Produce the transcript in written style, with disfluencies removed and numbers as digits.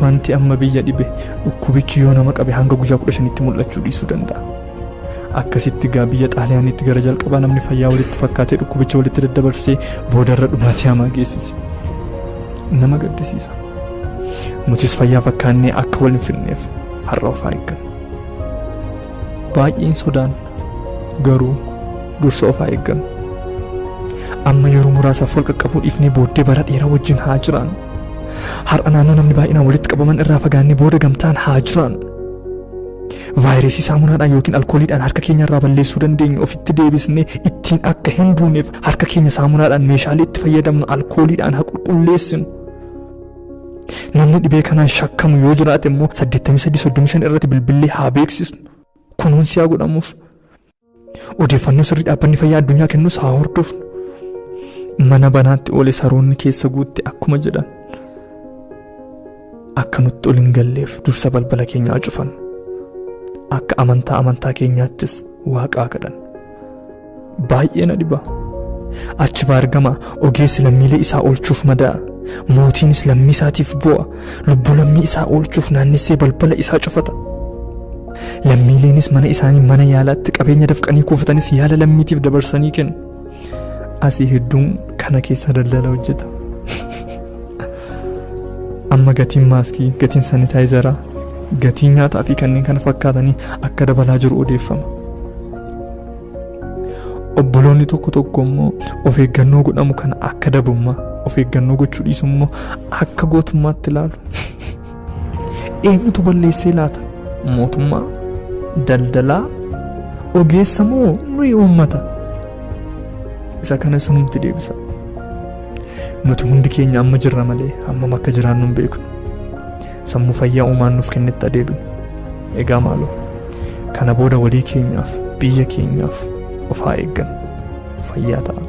Wanti amma biyya dhibe dhukkubichi yoo nama qabe hanga guyyaa 15tti mul'achuu dhiisuu danda'a. Akkasitti gaa biyya Xaaliyaanitti gara jalqabaa namni fayyaa walitti fakkaatee dhukkubicha walitti daddabarsee boodarra dhumaatii hamaa geessise. Nama gaddisiisa. Nutis fayyaa fakkaannee akka wal hin fidneef har'a of haa eeggannu. Baay'een sodaanna garuu dursa of haa eeggannu. Amma yeroo muraasaaf wal qaqqabuu dhiifnee booddee bara dheeraa wajjin haa jiraannu. Har'a naannoo namni baay'inaan walitti qabaman irraa fagaannee booda gamtaan haa jiraannu. Vaayirasii saamunaadhaan yookiin alkooliidhaan harka keenya irraa balleessuu dandeenyu ofitti deebisnee ittiin akka hin duuneef harka keenya saamunaadhaan meeshaalee itti fayyadamnu alkooliidhaan haa qulqulleessinu. Namni dhibee kanaan shakkamu yoo jiraate immoo 83 35 irratti bilbillee haa beeksisnu. Kunuunsi haa godhamuuf. Odeeffannoo sirrii dhaabbanni fayyaa addunyaa kennus haa hordofnu. Mana banaatti oole saroonni keessa guutte akkuma jedhan. Akka nutti ol hin galleef dursa balbala keenyaa cufannu. Akka amantaa amantaa keenyaattis waaqaa kadhannu. Baay'ee na dhiba. Achi baargama ogeessi lammiilee isaa oolchuuf madaa'a. Mootiinis lammii isaatiif bu'a. Lubbuu lammii isaa oolchuuf naannessee balbala isaa cufata. Lammiileenis mana isaanii mana yaalaatti qabeenya dafqanii kuufatanis yaala lammiitiif dabarsanii kennu. Asii hedduun kana keessa daldala hojjeta. Amma gatiin maaskii, gatiin sanitaayizaraa, gatiin nyaataa fi kanneen kana fakkaatanii akka dabalaa jiru odeeffama. Obboloonni tokko tokko immoo of eeggannoo godhamu kana akka dabummaa, of eeggannoo gochuu dhiisu immoo akka gootummaatti ilaalu. Eenyutu balleessee laata? Mootummaa, daldalaa, ogeessa moo nuyi uummata? Isa kana isinumti deebisa. Nuti hundi keenya amma jirra malee hammam akka jiraannu hin beeknu. Sammuu fayyaa uumaan nuuf kennetti adeebinu. Egaa maaloo kana booda walii keenyaaf biyya keenyaaf of haa eeggannu. Fayyaa ta'a.